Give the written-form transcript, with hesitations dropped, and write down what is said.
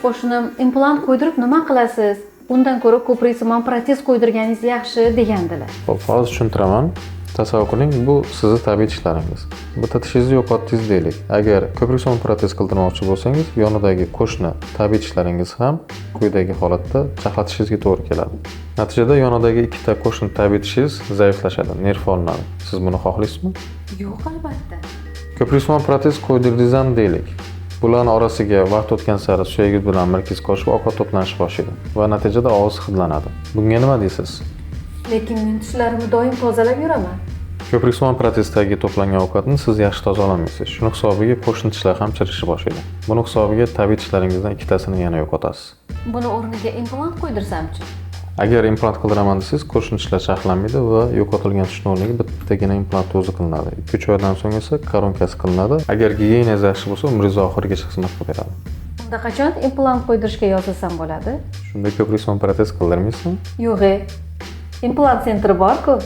Qo'shnim "Implant qo'ydirib nima qilasiz? Undan ko'ra ko'priksimon protez qo'ydirganingiz yaxshi", degandilar. Xo'p, hozir tushuntiraman. Tasavvur qiling, bu sizni tabiiy tishlaringiz. Bitta tishingizni yo'qotdingiz deylik. Agar ko'priksimon protez qildirmoqchi bo'lsangiz, yonidagi qo'shni tabiiy tishlaringiz ham quyidagi holatda charxlatishingizga to'g'ri keladi. Natijada yonidagi ikkita qo'shni tabiiy tishingiz zaiflashadi, nerv olinadi. Siz buni xohlaysizmi? Yo'q, albatta. Ko'priksimon protez qo'ydirdingiz ham deylik. Bularning orasiga vaqt o'tgan sari suyagingiz bilan milkingiz qo'shib ovqat to'planishi boshlaydi va natijada og'iz hidlanadi. Bunga nima deysiz? Lekin men tishlarimni doim tozalab yuraman. Ko'priksimon protezdagi to'plangan ovqatni siz yaxshi tozalaolmaysiz. Shuni hisobiga qo'shni tishlar ham chirishni boshlaydi. Buni hisobiga tabiiy tishlaringizdan ikkitasini yana yo'qotasiz. Buni o'rniga implant qo'ydirsamchi? Agar implant qildiraman desangiz, qo'shni tishlar charxlanmaydi va yo'qotilgan tishni o'rniga bittagina implant o'zi qilinadi. 2-3 oydan so'ng esa koronkasi qilinadi. Agar gigiyenangiz yaxshi bo'lsa, umringiz oxirigacha xizmat qilib beradi. Unda qachon implant qo'ydirishga yozilsam bo'ladi? Shunda ko'priksimon protez qildirmaysizmi? Yo'q, e. Implant sentri bor-ku.